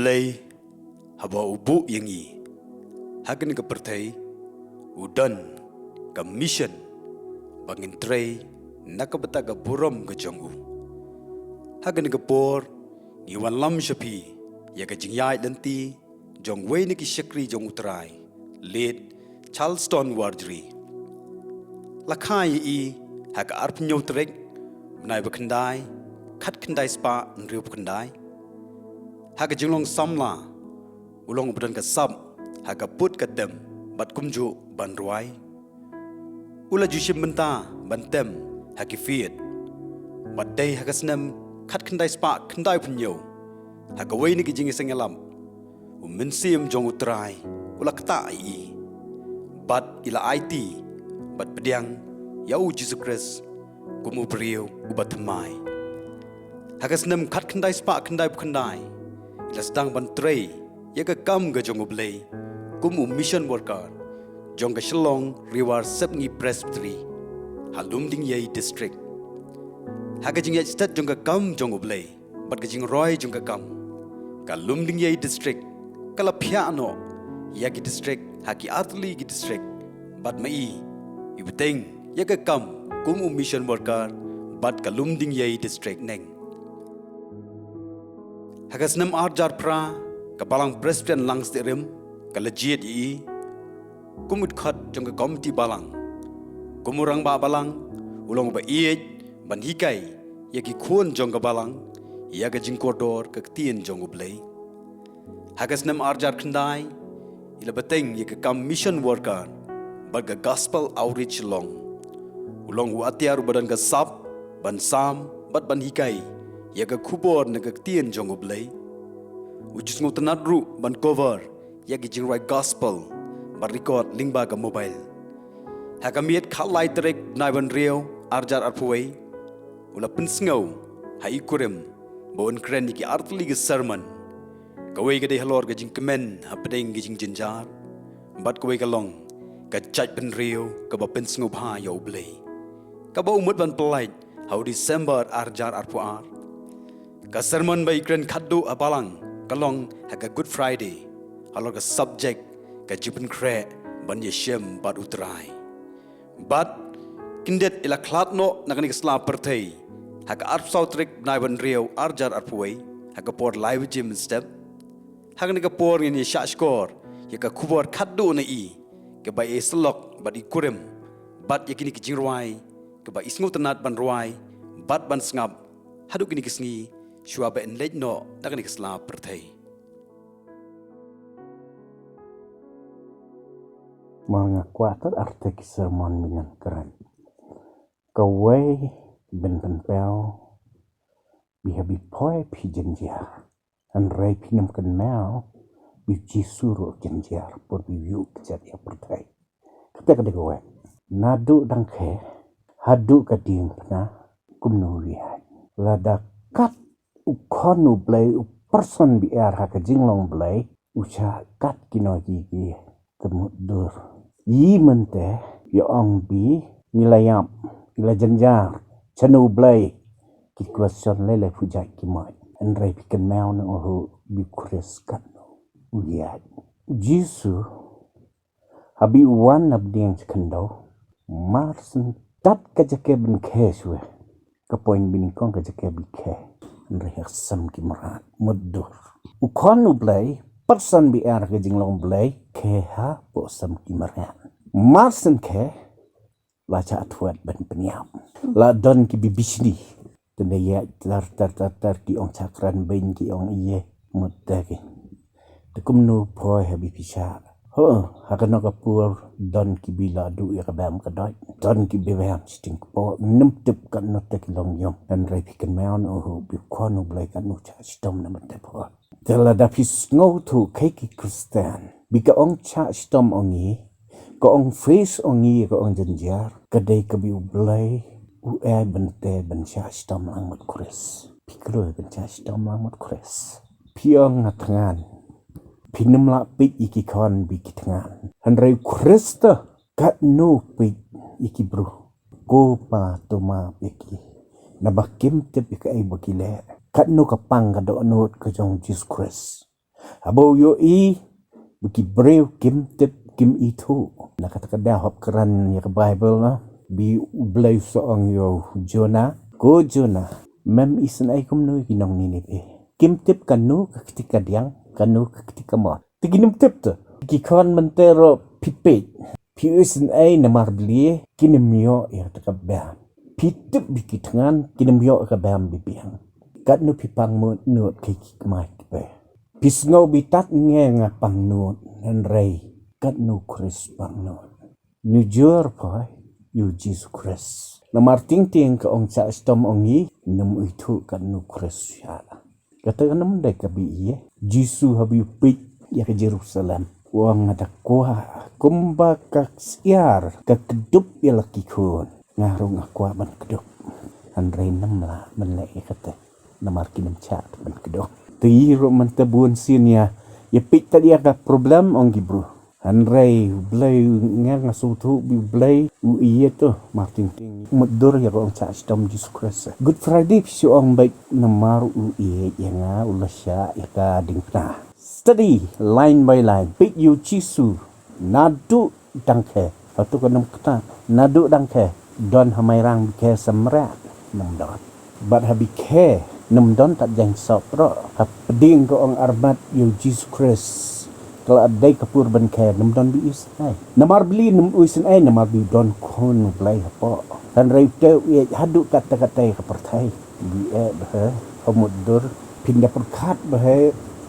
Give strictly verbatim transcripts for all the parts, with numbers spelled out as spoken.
Blei haba u buh ïa ngi ha kane ka pyrthei, u don ka mission ba ngin trei na ka bynta ka burom ka jong u. Ha kane ka por ngi wanlam sha phi ïa ka jingïaid lynti jong uwei na ki shakri jong U Trai, Late Charleston Warjri. La kha ïa i ha ka arphew tarik bnai ba khyndai, khatkhyndai spah hynriewphew khyndai. Ha ka jinglong samla, u long uba don ka sap ha ka put ka tem bad kumjuh ban rwai. U la ju shim bynta ban tem ha ki field bad dei ha ka snem khatkhyndai spah khyndaiphew hynñiew, ha kawei na ki jingïaseng ïalap, u Mynsiem jong U Trai u la ktah ïa i bad i la aiti bad pdiang ïa U Jisu Khrist kum u briew uba thymmai. Ha ka snem khatkhyndai spah khyndaiphew khyndai i la sdang ban trei ïa ka kam ka jong U Blei kum u mission worker jong ka Shillong Rewar Sepngi Presbytery ha Lumdiengjri District. Ha ka jingïaid stet jong ka kam jong U Blei bad ka jingroi jong ka kam, ka Lumdiengjri District ka la phiah noh ïa ki district ha ki artylli ki district bad ma i i bteng ïa ka kam kum u mission worker bad ka Lumdiengjri District neng. Ha ka snem arjar phra, ka Balang Presbyterian Langstieh Rim ka la jied ïa i kum u dkhot jong ka komiti balang. Kum u rangbah balang, u long uba ïeit ban hikai ïa ki khun jong ka balang ïa ka jingkordor ka ktien jong U Blei. Ha ka snem arjar khyndai i la bteng ïa ka kam mission worker bad ka Gospel Outreach Shillong. U long u atiar uba don ka sap ban sam bad ban hikai ïa ka khubor na ka ktien jong U Blei. U ju sngewtynnad ruh ban cover ïa ki jingrwai gospel bad record lyngba ka mobile. Ha ka miet khatlai tarik bnai ba hynriew arjar arphew wei, u la pynsngew ha i kurim ba un kren ïa ki artylli ki sermon. Kawei ka dei halor ka jingkmen hapdeng ki jingjynjar bad kawei ka long ka jaitbynriew kaba pynsngewbha ïa U Blei, kaba u mut ban pyllait ha u December arjar arphew ar. Ka sermon ba i kren khatduh ha balang ka long ha ka Good Friday, halor ka subject ka jingpynkhreh ban ïashem bad U Trai. Bad khyndiat i la khlad noh na kane ka sla pyrthei ha ka arphew saw tarik bnai ba hynriew arjar arphew wei, ha ka por lai baje mynstep. Ha kane ka por ngin ïa shah shkor ïa ka khubor khatduh na i kaba i syllok bad i kurim bad ïa kine ki jingrwai kaba i sngewtynnad ban rwai bad ban sngap haduh kine ki sngi shuwa ba in leit noh na kane ka sla pyrthei. Mar nga kwah tad artei ki sermon ba ngan kren. Kawei, ban pynpaw, phi hap phi poi phi jynjar. Hynrei phin ym kynmaw ba u Jisu ruh u jynjar por ba u ïuh kjat ïa ka pyrthei. Kata ka dei kawei. Naduh dang khie haduh ka diengphna, kumno u ïaid? Lada kat u khon u Blei, u person ba ïar ha ka jinglong Blei, u shah kat kino ki ki, te mutdur. Ïa mynta, ïa ong ba ngi la ïap, ngi la jynjar, shano u Blei? Ki question lei lei phi jait ki mut. Hynrei phi kynmaw ne em, u Khrist katno u ïaid? U Jisu, haba u wan na pdeng jong ka khyndew, mar shen tad ka jaka ban khie shuwa. Ka point ba nyngkong ka jaka ban khie. Hynrei ha ka sem ki mrad, mutdur. U khon u Blei, person ba ïar ha ka jinglong Blei, khie hapoh sem ki mrad. Mar shen khie, la shah thwet ban pynïap. La don ki bibishni. Te nda ïa tar tar tar tar ki ong shah kren beiñ, ki ong ïa mut te ki. Te kumno poi haba phi shah? Ho, ha kano ka por don kiba la duh ïa ka bam ka doit. Don kiba bam shiteng kpoh, ngim tip katno te ki long ïom. Hynrei phi kynmaw ne em, u khon u Blei katno u shah shitom na mynta poi. Te lada phi sngewthuh kaei ki Khristan, ba ka ong shah shitom ong ngi, ka ong face ong ngi, ka ong jynjar, ka dei kaba u Blei u ai ban te ban shah shitom lang bad u Khrist. Phi kloi ban shah shitom lang bad u Khrist? Phi ong nga thngan. Phin ym lah peit ïa ki khon bad ki thngan. Hynrei u Khrist te katno u peit ïa ki briew? Ko Pa, to map ïa ki, naba kim tip ïa kaei ba ki leh. Katno ka pang ka dohnud ka jong u Jisu Khrist. Haba u ïohi ba ki briew kim tip, kim ithuh. Na kata ka daw hap kren ïa ka Baibl, na ba U Blei u sa ong ïa u Jonah, "Ko Jonah, mem isynei kumno ïa ki nong Nineveh? Kim tip kano ka kti kadiang, kano ka kti kamot. Te kim tip te. Ki khon mynta ruh phi peit, phi isynei, namar balei? Kim ïoh ïa kata ka bam. Phi tip ba ki thngan kim ïoh ïa ka bam ba biang. Katno phi pang mut nud ki kmai ki kpa? Phi sngew ba tad ngi nga pang nud, hynrei katno u Khrist u pang nud?" Nujor poi ïa u Jisu Khrist. Namar tieng tieng ka ong shah shitom ong ngi, nym ithuh katno u Khrist u shah. Kata ka nam dei kaba ïeit. Jisu haba u peit ïa ka Jerusalem, u ong, "Nga da kwah kumba ka syiar ka kdup ïa la ki khun, nga ruh nga kwah ban kdup. Hynrei nym lah ban leh ïa kata, namar kim shah ban kdup." Te ïa ruh mynta bun sien ïa, ïa peit ïa ka problem ong ki briew. Hynrei U Blei, nga nga sngewthuh ba U Blei u ïeit, to, mar tieng tieng. Mutdur ïa ka ong shah shitom Jisu Khrist. Good Friday phi shu ong beit, namar u ïeit ïa nga, u la shah ïa ka diengphna. Study line by line. Peit ïa u Jisu naduh dang khe. Hato ka nym kata naduh dang khe? Don ha Mairang ba khe samra? Nym don. Bad haba khe, nym don tad jaiñ sop ruh. Hapdeng ka ong armat ïa u Jisu Khrist, ka la dei ka por ban khe, nym don ba isynei. Namar balei nym isynei? Namar ba u don Khun U Blei hapoh. Hynrei u te u ïeit haduh katta katta ïa ka pyrthei. Ba ïeit bha, ha mutdur, phin da pyrkhat bha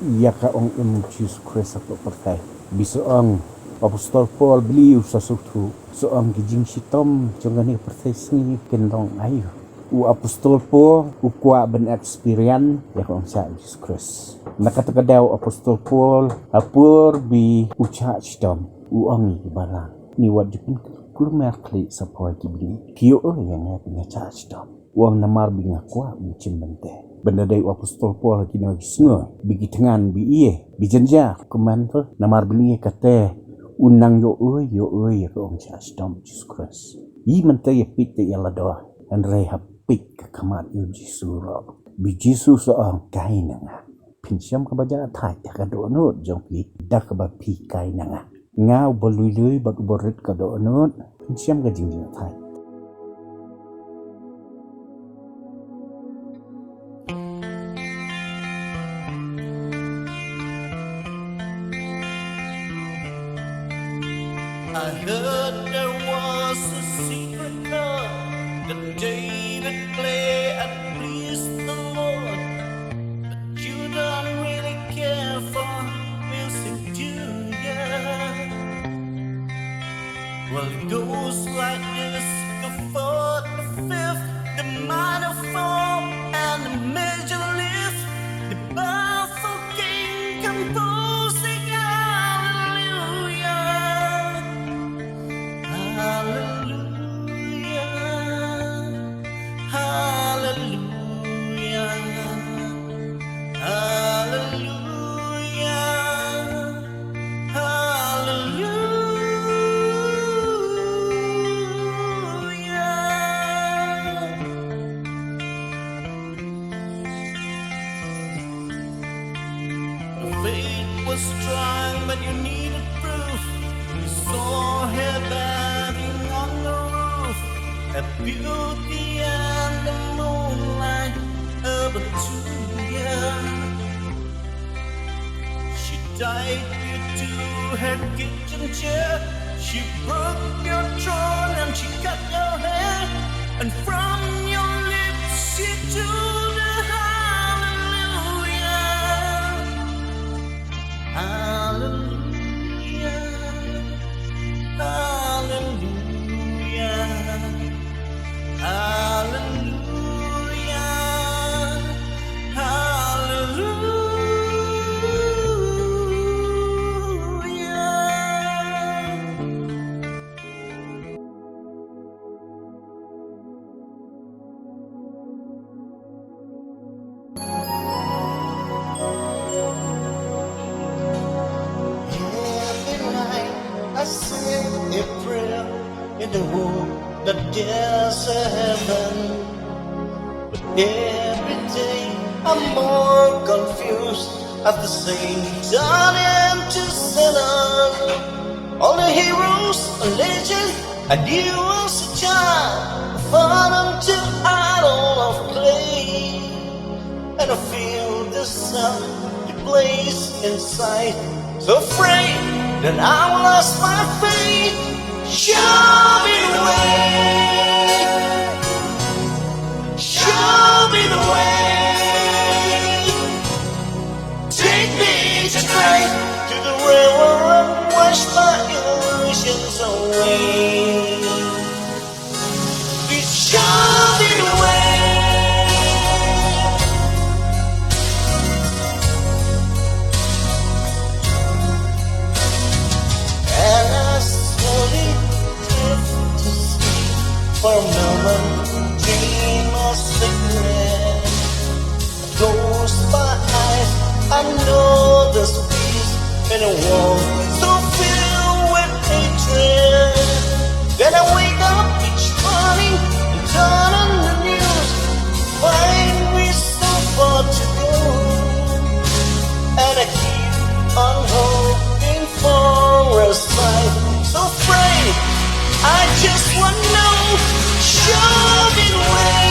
ïa ka ong im u Jisu Khrist hapoh pyrthei. Ba sa ong u Apostol Paul, balei u sa sngewthuh? Sa ong ki jingshitom jong kane ka pyrthei sngi kin long aïu. U Apostol Paul u kwah ban experience ïa ka ong shah Jisu Khrist. Na kata ka daw u Apostol Paul, ha por ba u shah shitom, u ong ïa ki balang, ngi wat ju pynkulmar khlieh sa poi ki bneng. Ki ïoh ïa nga ba nga shah shitom. U ong namar ba nga kwah ban shim bynta. Ban da dei u Apostol Paul ha kino ki sngi, ba ki thngan, ba ïa, ba jynjar kumne, namar balei? Kata u nang ïoh ïoh ïa ka ong shah shitom Jisu Khrist. Ïa mynta ïa peit te ïa la dor, hynrei ha peit ka khmat ïa u Jisu ruh. Ba Jisu sa ong, kai na nga. Phin shem kaba jia thait ïa ka dohnud jong phi da kaba phi kai na nga. Nga uba lui lui bad uba rit ka dohnud, phin shem ka jingjia thait. I heard there was a secret chord that David play and please the Lord. But you don't really care for music, do you? Well, it goes like this: the fourth, the fifth, the minor fall, and the major lift, the baffled king composing hallelujah. Hallelujah. Hallelujah. Hallelujah. Hallelujah. Her faith was strong, but you needed proof. You saw her bathing on the roof, a beauty and the moonlight, a petunia. She tied you to her kitchen chair. She broke your throne and she cut your hair. And from your lips she told a hallelujah. Hallelujah. Hallelujah. Hallelujah. Hallelujah. Every night I say a prayer in the hope that there's a heaven. But every day I'm more confused. Of the saints and to sinners, all the heroes, a legend, and you as a child, fallen to idol of clay. And I feel the sun, the place inside, so afraid that I will lost my faith. Show me the way. Show me the way. Take me tonight to the river and wash my illusions away. Please show me the way. And I slowly drift to sleep. For a moment, dream of secret. Close my eyes, I know this peace in a world so filled with hatred. Then I wake up each morning and turn on the news, find me so far to go. And I keep on hoping for a sign. So afraid, I just want to know. Show me the way.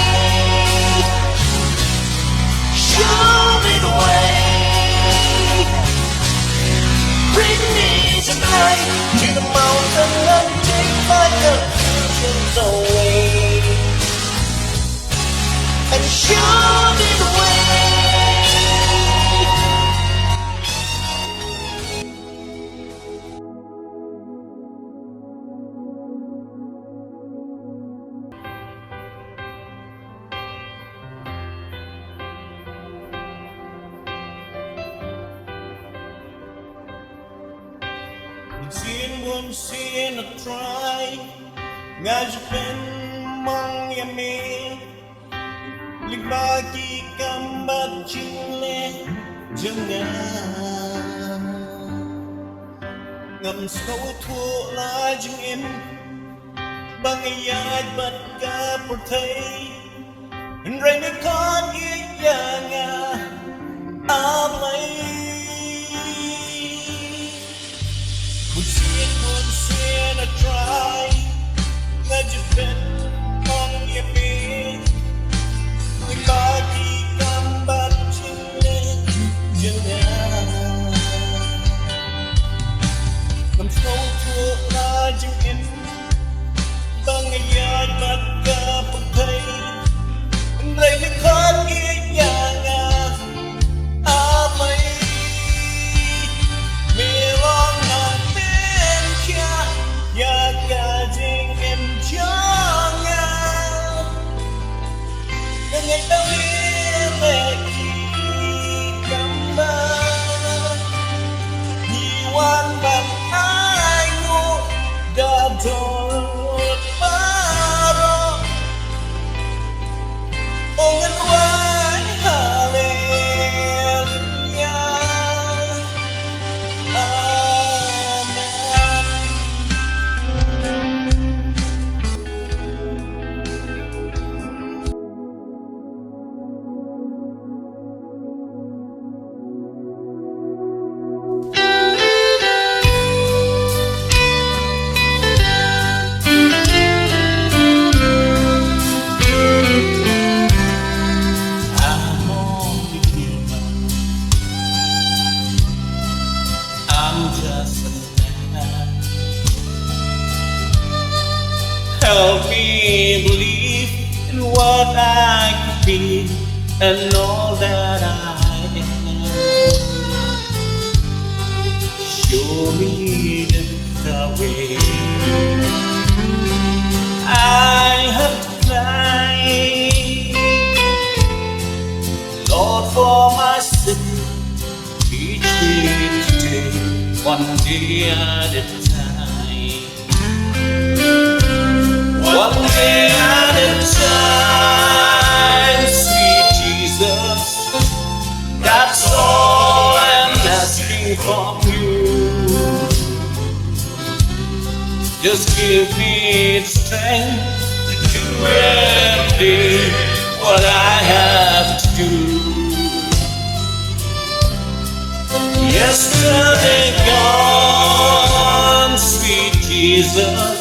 Show me the way. Bring me tonight to the mountain and take my confusions away. And show me the way. Bun sien bun sien nga try, nga ju pynmong ïa me. Lyngba ki kam bad jingleh jong nga, ngam sngewthuh la jingim ba nga ïaid bad ka pyrthei. Hynrei me khot ïa nga, A Blei. Bun sien bun sien nga try, nga ju pynmong ïa me. Lyngba ki kam bad jingleh jong nga, ngam sngewthuh la jingim ba nga ïaid bad ka pyrthei. Hynrei me khot ïa nga, A Blei. Me long nongpynkhiah ïa ka jingim jong nga. Nga ngeit ba me leh ki kam ba ngi wan ban ainguh da dohnud baroh. Oh, ngan wai haleluya. Amen. I'm only human. I'm just a man. Help me believe in what I could be and all that I am. Show me the way. I have to fly, Lord, for my sin. Teach me today, one day at a time. One day at a time, sweet Jesus. That's all I'm asking from you. Just give me the strength to do everything what I have to do. Yesterday gone, sweet Jesus,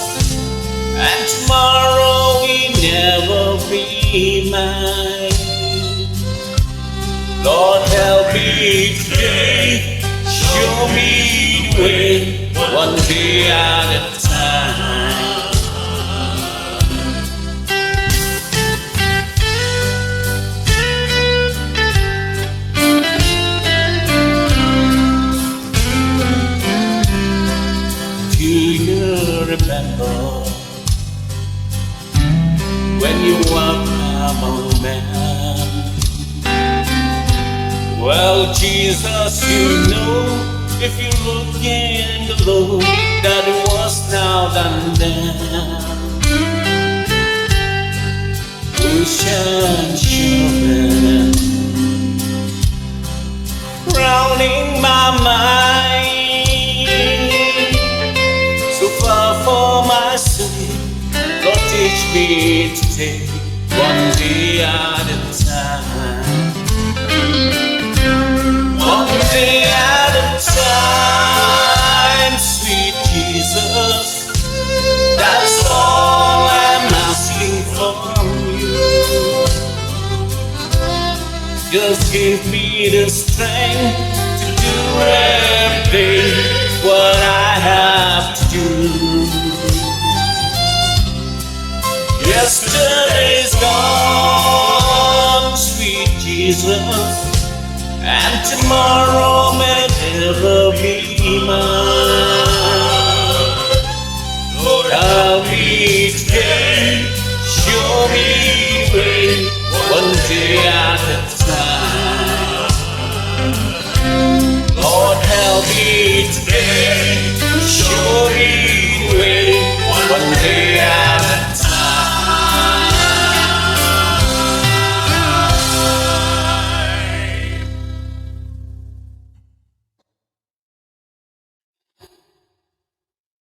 and tomorrow will never be mine. Lord, help me today, show me the way, one day at a time. Do you remember when you walked among men? Well, Jesus, you know, if you look in the Lord, that it was now than then. Ocean children, drowning my mind. So far for my sake, Lord, teach me to take one day at a time. One day at a time, sweet Jesus. That's all I'm asking from you. Just give me the strength to do everything what I have to do. Yesterday's gone, sweet Jesus, and tomorrow may never be mine.